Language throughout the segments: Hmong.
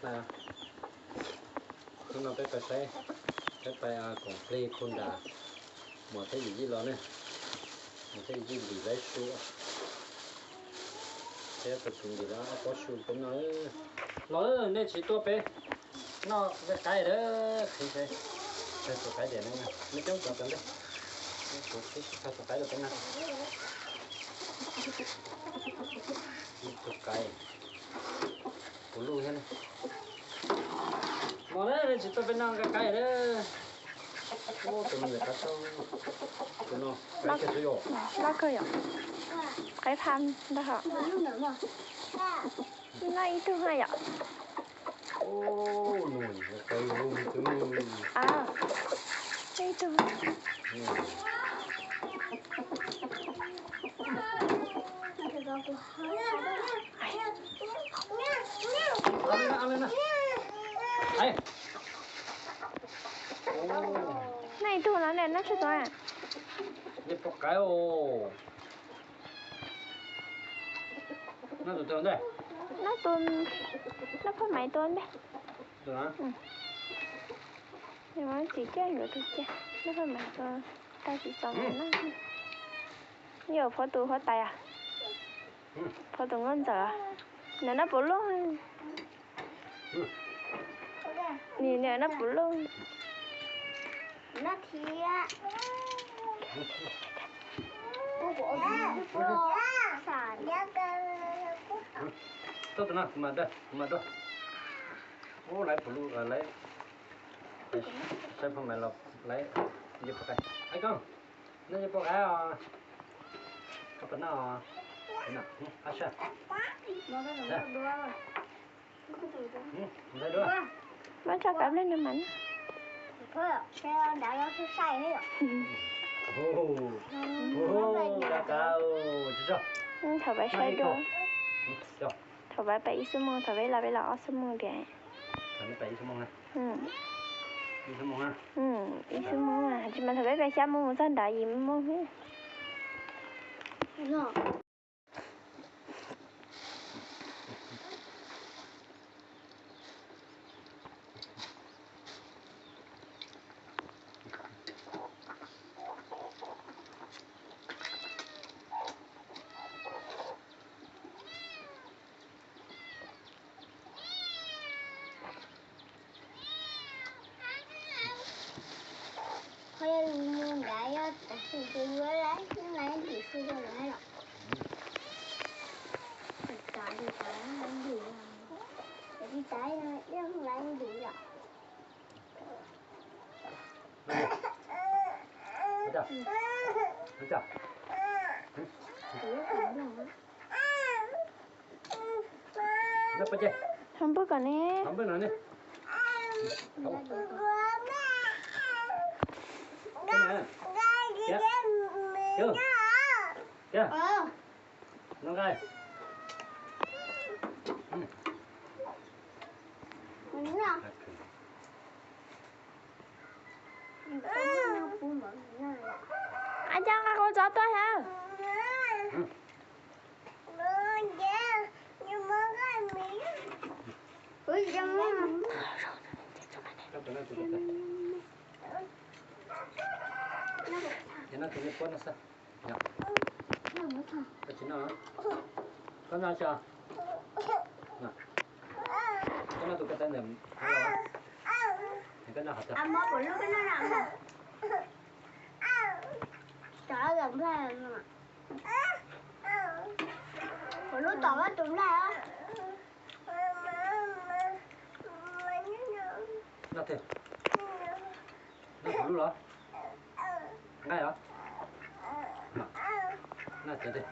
Hnub no peb pais saib, peb pais koom plig khu nram Muas thiab Yim Yij los ne. Muas thiab Yim Yij ntim laib su thiab tus su ntim lawv ob pob su peb noj. Los nej tsis tuaj peb noj nqaij qaib lawm, qhib seb, tus qaib diam ne, nej coob coob tau ntej, tus qaib rau peb noj. Tus qaib puv luj thiab ne. Mos na, nej tsis tuaj peb noj nqaij qaib lawm. Tus no, tus no, qaib kawg yom. Qaib phaj ntag hos. Noj ib tug na yom. Ib tug. Noj ib tug no ne, noj tsawg tus? Noj poj qaib os. Noj tus twg ntej? Noj tus, noj phaj Maiv tus ntej. Tus na? Nws muab txiv coj yuav tus coj, noj phaj Maiv tus, tau tsis txaus noj. Yuav phov tus huab tais os. Phov tus nkauj ntxawm os. Nws noj puv luj. Nim nws noj puv luj. Tuaj tus no, kuv mam daj, kuv mam daj. Ub, lawv puv luj, lawv saib phaj Maiv los lawv nce pov qaib. Ai koj, neb nce pov qaib os. Koj puas noj? Ab saj. Muab tso kav nplej nws mas. Thaum peb saib dua, thaum peb pais ib xuab moos, thaum peb los peb los ob xuab moos tiag. Ib xuab moos, tsis mas thaum peb pais xya moos mus txog nrad yim moos. Qhov yog mus nrad yog tas sim ces yuav laiv laiv ntim su rau lawv los. Tas li tas laiv ntim, tas li tas laiv ntim lawm. Ho npwj kom ne. Ab, coj nqa qau tsov tuaj thiab. Koj tsis noj, koj noj tso. Koj noj tus ko taw ntawm hauv los, koj noj qhov twg? Kuv lub tom vaj tus nplaig. Noj twg? Noj kuv lub los? Nqaij os? Noj cov twg?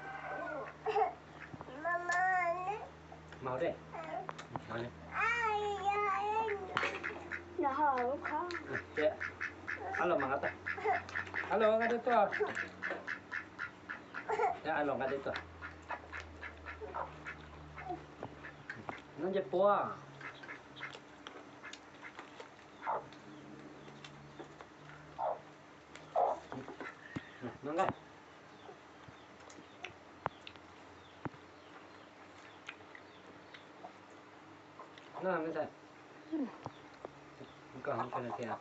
Mas hauv dej. Ab los mas nqa tag. Ab los nqa dej tuaj. Ab los nqa dej tuaj. Noj ncej puab. Noj nqaij. No, me ntxhais, koj hov koj tiag.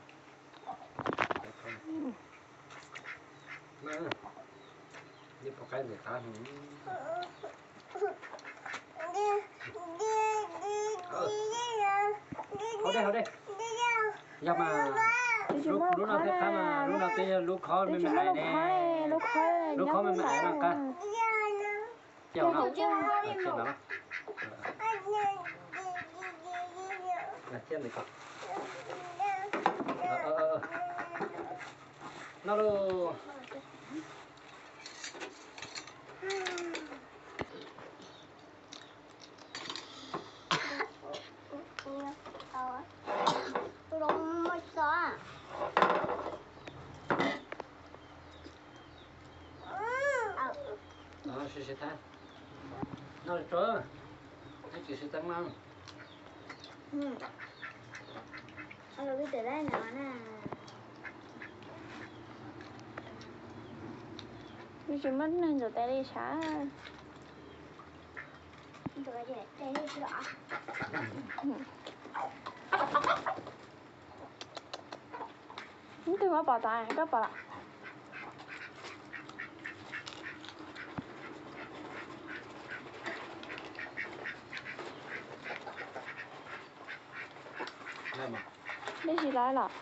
Yeej pom qaib ntxim qab. Hau dej, hau dej. Yog mas, lub no thiaj qab mas, lub no twb yog lub khob me me ais ne. Lub khob me me ais no qab. No lauj. Sib sib teb no tso, tsis sib teb no. Tsis muaj neeg ntxuav tes li sav. Ib tug muab pov tas, koj pov lawm. Dej tsis lawv los?